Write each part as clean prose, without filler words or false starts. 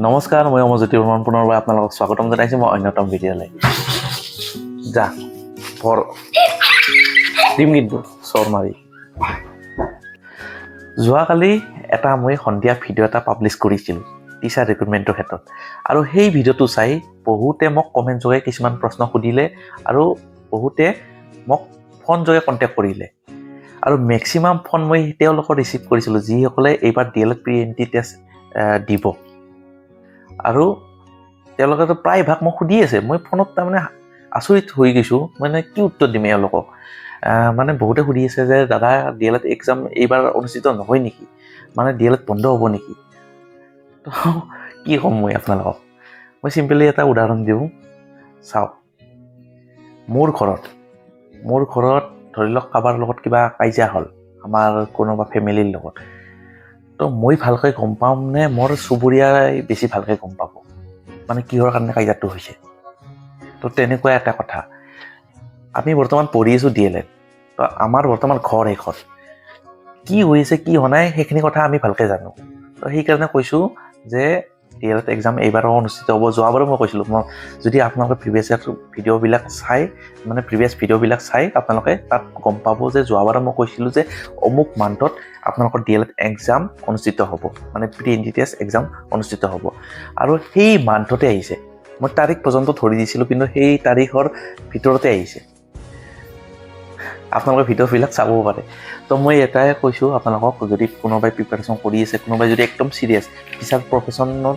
নমস্কাৰ, মই অমৰজ্যোতি বৰ্মন, পুনৰবাৰ আপোনালোকক স্বাগতম জনাইছোঁ মই অন্যতম ভিডিঅ'লৈ। যা পৰ দিম কিন্তু চৰ মাৰি। যোৱাকালি এটা মই সন্ধিয়া ভিডিঅ' এটা পাব্লিছ কৰিছিলোঁ টিচাৰ ৰিক্ৰুটমেণ্টৰ ক্ষেত্ৰত আৰু সেই ভিডিঅ'টো চাই বহুতে মোক কমেণ্ট যোগে কিছুমান প্ৰশ্ন সুধিলে আৰু বহুতে মোক ফোন যোগে কণ্টেক্ট কৰিলে। আৰু মেক্সিমাম ফোন মই তেওঁলোকৰ ৰিচিভ কৰিছিলোঁ যিসকলে এইবাৰ D L add pre entry test দিব। আৰু তেওঁলোকেতো প্ৰায়ভাগ মোক সুধি আছে। মই ফোনত তাৰমানে আচৰিত হৈ গৈছোঁ, মানে কি উত্তৰ দিম এওঁলোকক। মানে বহুতে সুধি আছে যে দাদা, ডি এল এড এক্সাম এইবাৰ অনুষ্ঠিত নহয় নেকি? মানে ডি এল এড বন্ধ হ'ব নেকি? তো কি ক'ম মই আপোনালোকক? মই চিম্পলি এটা উদাহৰণ দিওঁ, চাওক। মোৰ ঘৰত ধৰি লওক কাৰোবাৰ লগত কিবা কাজিয়া হ'ল, আমাৰ কোনোবা ফেমিলিৰ লগত, তো মই ভালকৈ গম পাম নে মোৰ চুবুৰীয়াই বেছি ভালকৈ গম পাব, মানে কিহৰ কাৰণে কাজিয়াটো হৈছে? তো তেনেকুৱা এটা কথা। আমি বৰ্তমান পঢ়ি আছোঁ ডি এল এড। তো আমাৰ বৰ্তমান ঘৰ সেইখন, কি হৈ আছে কি হোৱা নাই, সেইখিনি কথা আমি ভালকৈ জানো। তো সেইকাৰণে কৈছোঁ যে ডি এল এড এক্সাম এইবাৰো অনুষ্ঠিত হ'ব। যোৱাবাৰো মই কৈছিলোঁ। মই যদি আপোনালোকে প্ৰিভিয়াছ ইয়াৰ ভিডিঅ'বিলাক চাই, মানে প্ৰিভিয়াছ ভিডিঅ'বিলাক চাই আপোনালোকে তাত গম পাব যে যোৱাবাৰো মই কৈছিলোঁ যে অমুক মান্থত আপোনালোকৰ ডি এল এড এক্সাম অনুষ্ঠিত হ'ব, মানে প্ৰি এণ্ট্ৰি টেষ্ট এক্সাম অনুষ্ঠিত হ'ব। আৰু সেই মান্থতে আহিছে। মই তাৰিখ পৰ্যন্ত ধৰি দিছিলোঁ, কিন্তু সেই তাৰিখৰ ভিতৰতে আহিছে। আপোনালোকে ভিডিঅ'বিলাক চাবও পাৰে। তো মই এটাই কৈছোঁ আপোনালোকক, যদি কোনোবাই প্ৰিপেৰেশ্যন কৰি আছে, কোনোবাই যদি একদম চিৰিয়াছ টিচাৰ প্ৰফেশ্যনত,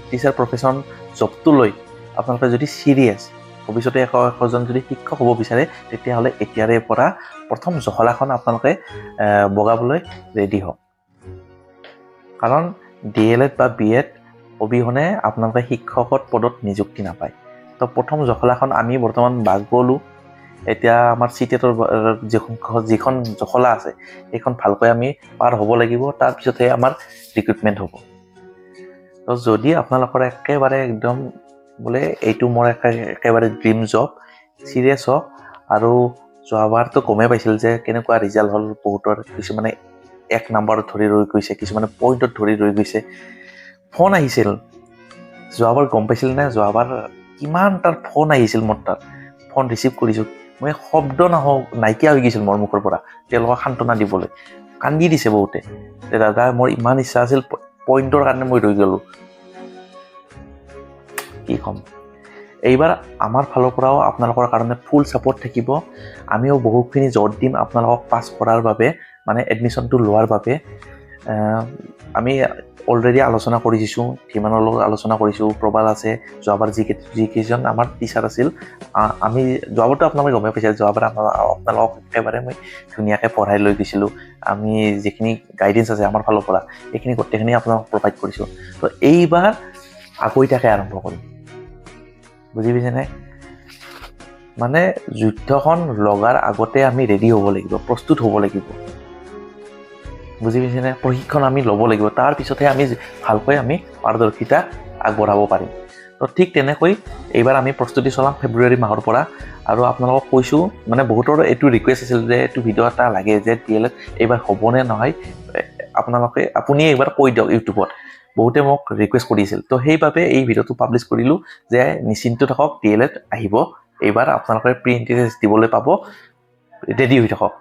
টিচাৰ প্ৰফেশ্যন জবটো লৈ আপোনালোকে যদি চিৰিয়াছ, ভৱিষ্যতে 101জন যদি শিক্ষক হ'ব বিচাৰে, তেতিয়াহ'লে এতিয়াৰে পৰা প্ৰথম জখলাখন আপোনালোকে বগাবলৈ ৰেডি হওক। কাৰণ ডি এল এড বা বি এড অবিহনে আপোনালোকে শিক্ষকত পদত নিযুক্তি নাপায়। তো প্ৰথম জখলাখন আমি বৰ্তমান বাগলো। এতিয়া আমাৰ চি টেটৰ যিখন যিখন জখলা আছে, সেইখন ভালকৈ আমি পাৰ হ'ব লাগিব। তাৰপিছতহে আমাৰ ৰিক্ৰুটমেণ্ট হ'ব। তো যদি আপোনালোকৰ একেবাৰে একদম বোলে এইটো মোৰ একেবাৰে ড্ৰিম জব, চিৰিয়াছ হওক। আৰু যোৱাবাৰতো গমেই পাইছিল যে কেনেকুৱা ৰিজাল্ট হ'ল বহুতৰ। কিছুমানে এক নাম্বাৰত ধৰি ৰৈ গৈছে, কিছুমানে পইণ্টত ধৰি ৰৈ গৈছে। ফোন আহিছিল যোৱাবাৰ, গম পাইছিল নে? যোৱাবাৰ কিমান তাৰ ফোন আহিছিল মোৰ তাত। ফোন ৰিচিভ কৰিছোঁ মই, শব্দ নাইকিয়া হৈ গৈছিল মোৰ মুখৰ পৰা। তেওঁলোকক সান্তনা দিবলৈ কান্দি দিছে বহুতে যে দাদা, মোৰ ইমান ইচ্ছা আছিল, পইণ্টৰ কাৰণে মই ৰৈ গ'লোঁ। কি ক'ম? এইবাৰ আমাৰ ফালৰ পৰাও আপোনালোকৰ কাৰণে ফুল ছাপৰ্ট থাকিব। আমিও বহুখিনি জোৰ দিম আপোনালোকক পাছ কৰাৰ বাবে, মানে এডমিশ্যনটো লোৱাৰ বাবে। আমি অলৰেডি আলোচনা কৰি দিছোঁ, ধীমানৰ লগত আলোচনা কৰিছোঁ, প্ৰবাল আছে। যোৱাবাৰ যিকেইজন আমাৰ টিচাৰ আছিল, আমি যোৱাবাৰতো আপোনালোকে গমেই পাইছে, যোৱাবাৰ আপোনালোকক একেবাৰে মই ধুনীয়াকৈ পঢ়াই লৈ গৈছিলোঁ। আমি যিখিনি গাইডেঞ্চ আছে আমাৰ ফালৰ পৰা, সেইখিনি গোটেইখিনি আপোনালোকক প্ৰভাইড কৰিছোঁ। তো এইবাৰ আগতীয়াকৈ আৰম্ভ কৰিম, বুজি পাইছেনে? মানে যুদ্ধখন লগাৰ আগতে আমি ৰেডি হ'ব লাগিব, প্ৰস্তুত হ'ব লাগিব, বুজি পাইছেনে? প্ৰশিক্ষণ আমি ল'ব লাগিব, তাৰপিছতহে আমি ভালকৈ আমি পাৰদৰ্শিতা আগবঢ়াব পাৰিম। তো ঠিক তেনেকৈ এইবাৰ আমি প্ৰস্তুতি চলাম ফেব্ৰুৱাৰী মাহৰ পৰা। আৰু আপোনালোকক কৈছোঁ, মানে বহুতৰ এইটো ৰিকুৱেষ্ট আছিল যে এইটো ভিডিঅ' এটা লাগে যে ডি এল এড এইবাৰ হ'বনে নহয়, আপোনালোকে আপুনি এইবাৰ কৈ দিয়ক ইউটিউবত। বহুতে মোক ৰিকুৱেষ্ট কৰিছিল। তো সেইবাবে এই ভিডিঅ'টো পাব্লিছ কৰিলোঁ যে নিশ্চিন্ত থাকক, ডি এল এড আহিব এইবাৰ। আপোনালোকে প্ৰি এণ্ট্ৰি দিবলৈ পাব, ৰেডি হৈ থাকক।